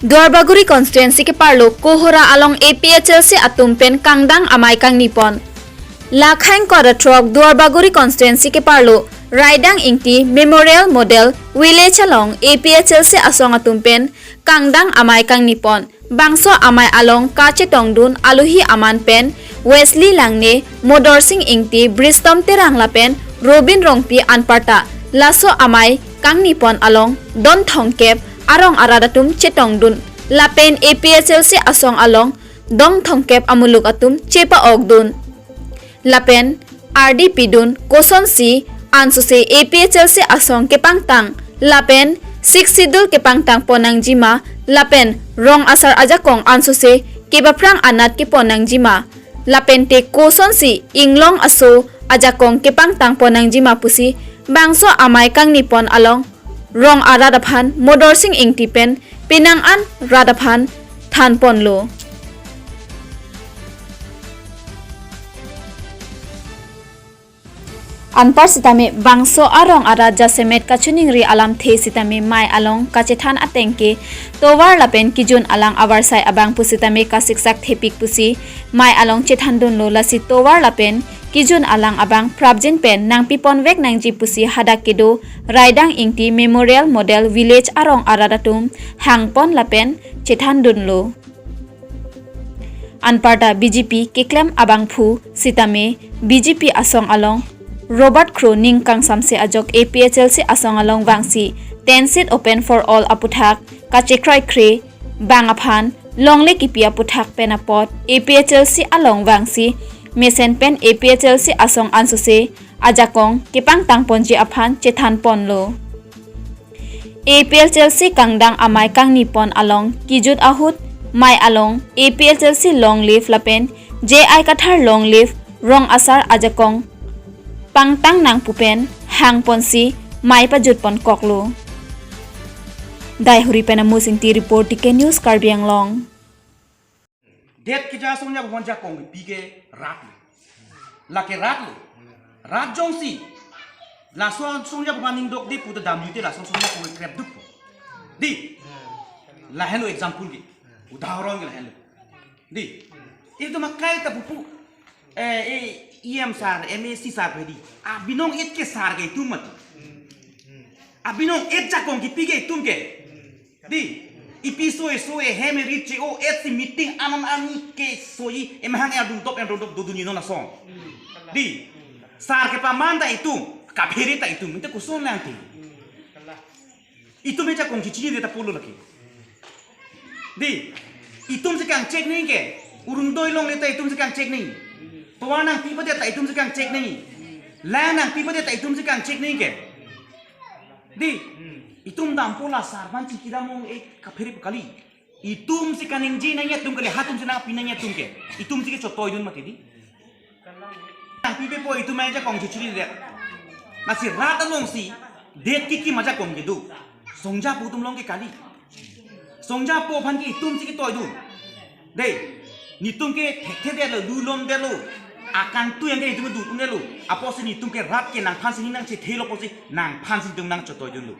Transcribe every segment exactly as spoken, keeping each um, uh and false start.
Duarbagori constituency keparlo Kohora along A P H L C atum pen kangdang amei kangni pon. Lakhain kora throk Duarbagori constituency keparlo Raidang Ingti Memorial Model Village along A P H L C asong atum pen kangdang amei kangni pon. Bangso amei along kachetongdun alohi aman pen Wesley Langne, Modorsing Ingti, Bristom Terang lapen Robin Rongpi anparta laso amei kangni pon along don thomkep arong arat atum chetongdun lapen A P H L C asong along don thomkep amuluk atum chepa-okdun. Lapen ardi pidun kosonsi ansose A P H L C asong kepangtang lapen Sixth Schedule kepangtang pon nangjima lapen rong asar ajakong ansose kepaphrang anat kepon nangjima lapen te kosonsi inglong aso ajakong kepangtang pon nangjima pusi bangso amei kangni pon along rong arat aphan Modorsing Ingti pen penang an rat aphan than ponlo. Anpar sitame bangso arong arat jasemet kachiningri alamthe sitame mei along kachethan ateng ke tovar lapen kijun alang avarsai abang pusitame kasiksak thepik pusi mei along chethandunlo, lasi tovar lapen kijun alang abang prapjin pen nangpiponvek nangji pusi hadak kedo Raidang Ingti Memorial Model Village arong arat atum hangpon lapen chethandunlo. Anparta B J P keklem abangphu sitame B J P asong along Robert Kro ning kangsamse ajok A P H L C asong along vangsi ten seat open for all aputhak kachekroikre bang aphan longle kipi aputhak pen apot A P H L C along vangsi mesen pen A P H L C asong ansose ajakong kepangtang ponji aphan chethan ponlo. A P H L C kangdang amei kangni pon along kijut ahut mei along A P H L C long live lapen J I Kathar long live rong asar ajakong pangtang nangpu pen hangponsi mei pajut pon koklo. Daihuri pen Amus Ingti report, T K News Karbi Anglong. Det keja Songja Bhuban jakong kipi ke rat lo. Lake rat lo. Rat jongsi laso Songja Bhuban ning dok di puta damjute laso Songja Bhuban krep duk po. Di. Lahenlo example ke. Udahoron ke lahenlo. Di. Itum akai ta pupu. Eh, eh, E M sir, M A C sir pe di. Abinong et ke sir ke itum mati. Abinong et jakong kipi ke itum ke. Di, ipi soi soi hem ri che-o et si meeting anan ani ke soi emahang ya dun top en dun top dodun inon asong. Di, sar kepaman ta itum, kaphere ta itum, inte koson lang ti. Itum eja kong chichini de ta pulo lake. Di, itum si kangchek nangji ke, urung doi longle ta itum si kangchek nangji. Tovar nangpipedet ta itum si kangchek nangji. Lang nangpipedet ta itum si kangchek nangji ke. Di, itum dampo la sar aphan chingki dam ong e kaphere pu kali. Itum si kaningje nangji atum kali, ha atum si nangpi nangji atum ke. Itum si kechotoi dun mati di. Nangpipe po itum ajakong chichiri det. Masi rat alongsi det kikim ajakong kedo. Songja pu atum long ke kali. Songja pu aphan ke itum si ketoi dun. Dei, netum ke thekthe detlo, lulom detlo. Akangtui yang ke netum dun un detlo. Apotsi netum ke rat ke nangphan si ning nangchethelo apotsi nangphan si netum nangchotoi dunlo.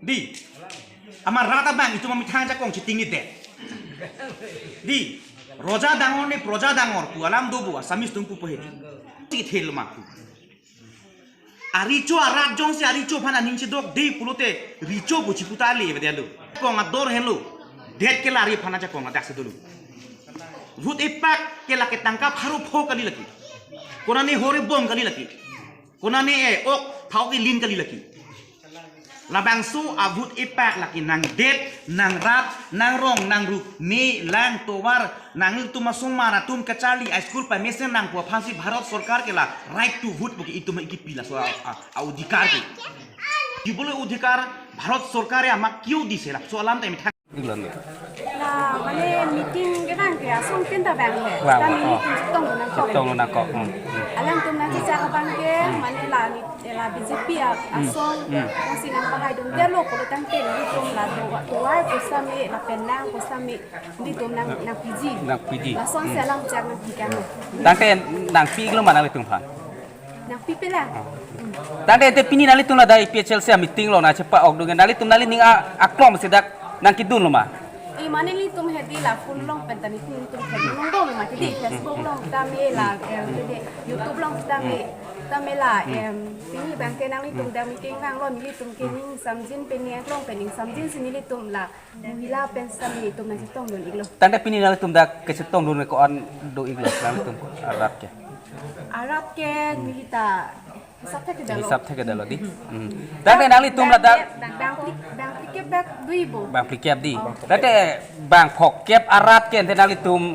Di. Amat rat abang itum amethang ajakong chitingni det. Di. Roja dangor ne proja dangor pu alam do bo, Assamese atum pupo he di. Chithelo ma pu. Arecho arat jongsi arecho aphan aning chedok de pulote recho pu chiputa le avedet lo. Kong ador henlo. Det ke la ari aphan ajakong adak si dolo. Vote epak ke lake tangka pharo pho kali lake. Konane hore bom kali lake. Konane e ok phao ke lin kali lake. Labangso a-vote epak lake nangdet, nangrat, nangrong, nangruk, me, lang, tovar, nanglitum asomar atum kacharli, a-school pamesen nangpo aphansi Bharat Sorkar ke la right to vote pu ke itum kipi laso a, a, a-odhikar ke. Kibolo odhikar Bharat Sorkar ya mak kyo dise laso alam ta methang. Iklan lo. La, mane meeting kedang ke asong pen ta bang he. Wah, ta wah, mini oh. Tum chetong nangkok. Chetong nangkok. Hmm, hmm. Alangtum nangchechak abang ke, hmm, mane la ni, eh, la B J P a, hmm, asong, hmm, yang si nangpahai dun dia lo, kalau tang pen, netum la do, tovar pusitame, lapen lang pusitame, netum nang, nangpiji. Nangpiji. Lasonsi, hmm, alam chak nangpi kan. Tangte nangpi iklo ma nanglitum aphan? Nangpipe la. Tangte ante pini nanglitum ladak A P H L C a-meeting lo nangchepa-ok dun ke nanglitum nanglining a, aklong si dak nangkedun lo ma? Mane nelitum hedi la phone along pen ta nelitum, nelitum hedi along dong mati di, Facebook along tame la, em, hedi YouTube along tame, tame la, em, pini abang ke nanglitum dam kevang lo, nelitum ke ning samjin pen ning aklong pen ning samjin si nelitum la mohila pen sitame nelitum nangchetongdun iklo. Tangte pini nanglitum dak kachetongdun ko-an do iklo, nanglitum arat ke? Arat ke neli ta hisap thekdetlo. Hisap thekdetlo di. Hmm. Tangte nanglitum ladak bang, bang phlikep, bang phlikep bak dui bo. Bang phlikep di. Tangte bang phokep arat ke ante nanglitum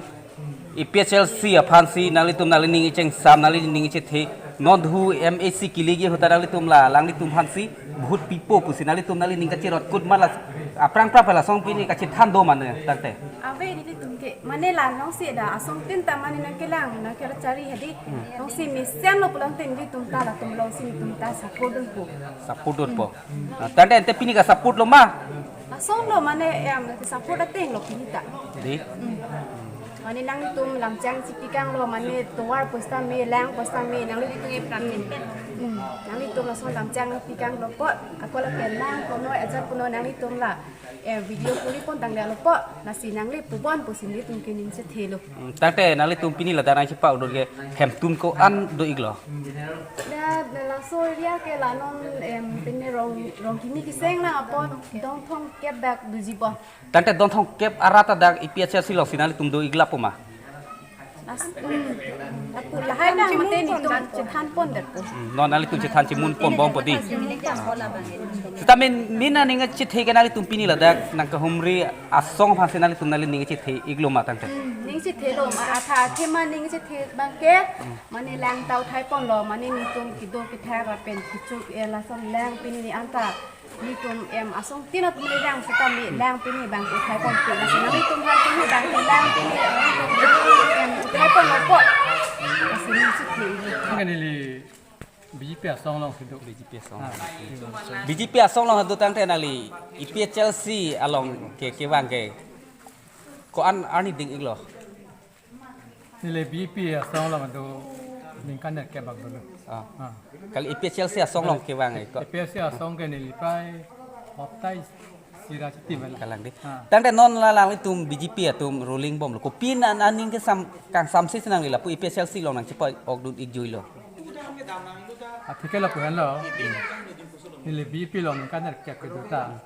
A P H L C aphansi nanglitum nangli ning ichengsam, nangli ning ichethe, non hu M A C kelegi ahut ta nanglitum la alanglitum aphansi vote pipo pusi nanglitum nangli ning kacherot kut ma la, aphrang aphrang pen la asong pini kachethan do mane tangte? Ave, nelitum ke mane la nongsi da asong tin ta mane nangkelang nangkechari hedi. Nongsi mesen lo pulang tin nelitum ta latum alongsi nelitum ta support dunpo. Support dunpo. Nah, tangte ante pini ka support lo ma? Asong lo mane em support ateng lo pini ta. Di? Hmm. Mane nanglitum lamchang chipikang lo, mane tovar pusitame, lang pusitame, nanglitum, hmm, nanglitum lason lamchang pikang lo po, ako lapen lang punoi, ajat punoi nanglitum la, eh, video kuli pon tanglo po, lasi nangli pubon pusi nelitum ke ning chethelo. Hmm, tangte nanglitum pini ladak nangchepa-ok dun ke hemtum ko-an do iklo? Da, da laso area ke la non, em, pini rong, rong kimi keseng nang apot dong thomkep bak doji po. Tangte dong thomkep arat ta dak A P H L C alongsi nanglitum do iklap po ma? As, hmm. Apu lahai nang mate nelitum chethan pon det po. Hmm, non nanglitum chethan chimun pon bompo di. Sitame min aning chethe ke nanglitum pini ladak nangkahumri asong aphansi nanglitum nangli ning chethe iklo ma tangte? Hmm, ning chethelo ma, atha athe ma ning chethe abang ke, mane lang ta uthai ponlo, mane nelitum kedo kethak lapen kechuk, eh, lason lang pini ni anta nelitum, em, asong tin atum le lang sitame lang pini abang uthai ponpe, lasi nanglitum aphan pini abang ke lang pini, em, uthai ponlo po. Lasi ning chethelo. Angke neli B J P asong alongsi do. B J P asong. Ah, iya. B J P asong along do tangte nangli A P H L C along ke kevang ke ko-an arni ding iklo? Neli B J P asong along do ningkan nerkep bak dolo. Ah. Ah. Kali A P H L C asong along kevang iklo? A P H L C asong ke neli prai hoptai sira chiti mela. Kalang di. Ah. Tangte non la alanglitum B J P atum ruling bomlo. Kopi na, na ning kesam, kangsamse si nangli lapu A P H L C along nangchepa-ok dun ik juilo? Atheke lapu henlo. Neli B J P along ningkan nerkep kedo ta,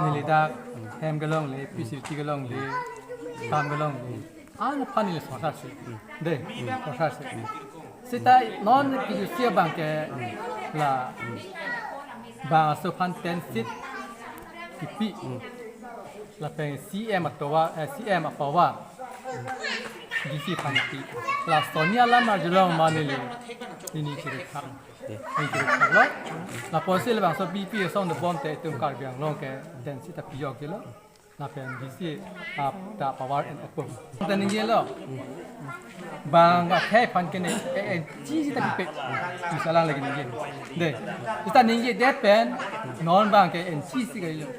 neli dak hem kelongle, facility kelongle, kam kelongle, anphan neli sorkar si. De, sorkar si. Seta non kejusi abang ke la bang aso aphan ten seat kipi. Lapen C M atovar, eh, C M apower D C aphan pi. Lason ni alam arjulong ma neli, neli chiri khang. Neli chiri khang lo. Lapusi labangso B J P asong dobom te itum Karbi Anglong ke ten seat ta pi-ok jilo. Lapen D C ap ta power and approve. Ta ningjelo. Bang akhei aphan ke ne, eh, eh, chi si ta pipe. Misalang lagi ningje. De. Seta ningjedet pen non bang ke N C C ke lo.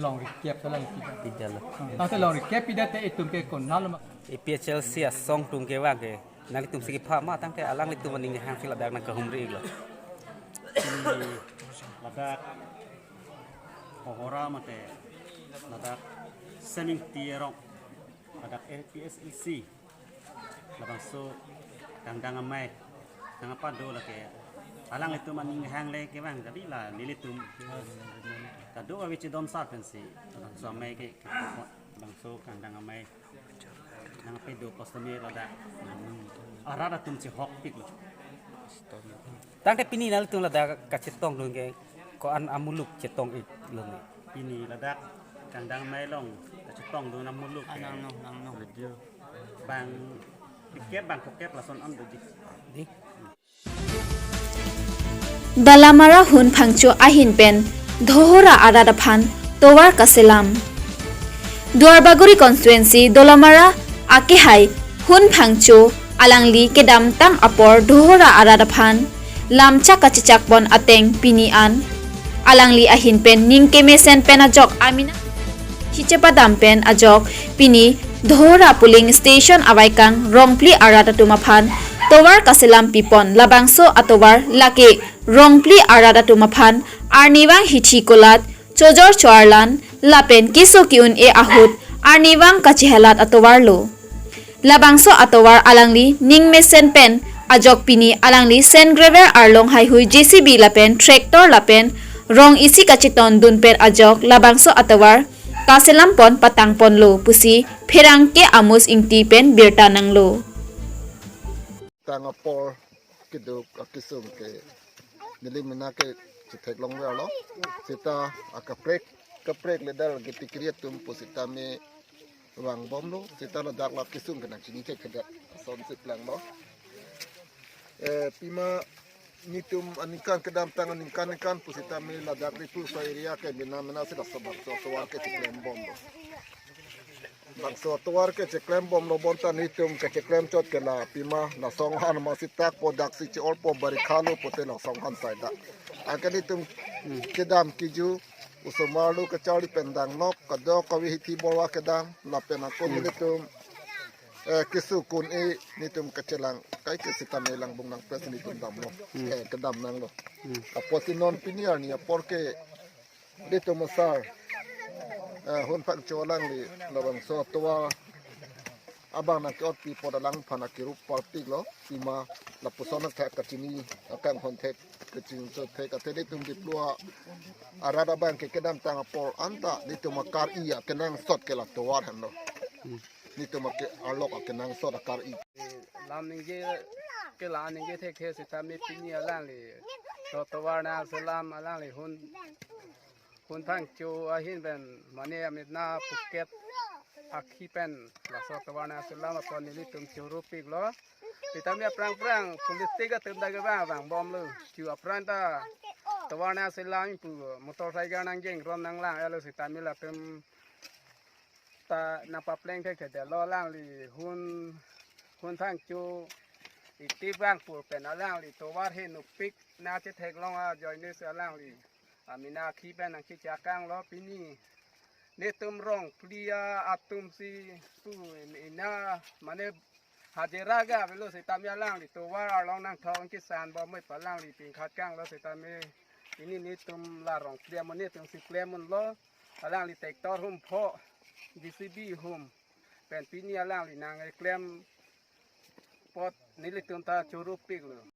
Long rikep salang pi. Pidetlo. Tangte long rikep pidet te itum ke konatlo ma? A P H L C asong atum kevang ke nanglitum si kepha ma tangte alanglitum aning hangsi ladak nangkahumri iklo? Ladak Kohora mate ladak Semingti arong, ladak A P H L C, labangso kangdang amei nangpado lake alanglitum aning hang le kevang, tapi la nelitum kado-kave chedon sar pensi labangso amei ke, labangso kangdang amei nangpado customer ladak arat atum chehokpiklo. Tangte pini nanglitum ladak kachetongdun ke ko-an amuluk chetong iklo ne? Pini ladak kangdang amei along kachetongdun amuluk ke. Nang no, nang no. Bang phlikep bang phokep lason an doji. Di? Dolamara Hun Phangcho ahin pen Dhohora arat aphan tovar kaselam. Duarbagori constituency Dolamara akehai Hun Phangcho alangli kedamtang apor Dhohora arat aphan lamchak kachechak pon ateng pini an alangli ahin pen ning kemesen pen ajok amena hiche padam pen ajok pini Dhohora polling station avaikang Rongphli arat atum aphan tovar kaselam pipon, labangso atovar lake Rongphli arat atum aphan arnivang hithi kolat, chojor choarlan lapen keso ke-un-e ahut arnivang kachehelat atovarlo. Labangso atovar alangli ning mesen pen ajok pini alangli sand gravel arlong haihui J C B lapen tractor lapen rong isi kacheton dun pen ajok labangso atovar kaselam pon patang ponlo pusi pherangke Amos Ingti pen birta nanglo. Tang apor keduk akesung ke neli mena ke chetheklong verlo. Seta akaprek kaprek ledal ke tikri atum pusitame vangbomlo. Seta ladak la kesung ke nangchini chekthedet ason si planglo. Eh, pima nitum aningkan kedamtang aningkan ningkan pusitame ladak di Tulsa area ke bina mena seta sobak so atovar ke cheklembomlo. Bangso atovar ke cheklembomlo bonta nitum ke cheklem chot ke la pima la songhan masi tak po daksi che-orpo barikhalo pote la songhan sai dak. Anke nitum kedam kiju osomar lo kacharli pen dangnok kadokave hithi borwa kedam lapen akun nitum eh, keso kun e nitum kachelang kai ke sitame langbung nang pes nitum damlo. Eh, kedam nanglo. Apotsi non pini arni apor ke nitum asar eh, Hun Phangcho alangli labangso atovar abang nangke-otpi apot alangphan akirup parpiklo. Pima lapuson athak kachini akanghon thek kachingso thek ate nitum diplua arat abang ke kedamtang apor anta nitum akar-i akenangsot ke la atovar henlo. Nitum ake arlok akenangsot akar-i. Lam ningje ke la ningje thekthe sitame pini alangli atovar nangselam alangli Hun Hun Phangcho ahin pen mane amit na Phuket akhi pen laso atovar nangselam apot nelitum choro piklo. Sitame aphrang phrang politik atum dak kevang vangbomlo. Chu aphrang ta atovar nangselam pu motorcycle nangjeng rom nanglang elo sitame latum ta nangpapleng thekthedetlo alangli Hun Hun Phangcho iti vangpur pen alangli atovar henopik nangchetheklong ajoine si alangli amena akhi pen nangchechakanglo pini. Netum rong plia atum si pu ina mane hajira ga avelo sitame alangli atovar arlong nangthok kisan bomoi pu alangli pingkhat kanglo sitame pini netum la rong plia mo netum si klem unlo alangli tractor hum pho J C B hum pen pini alangli nangklem apot nelitum ta choro piklo.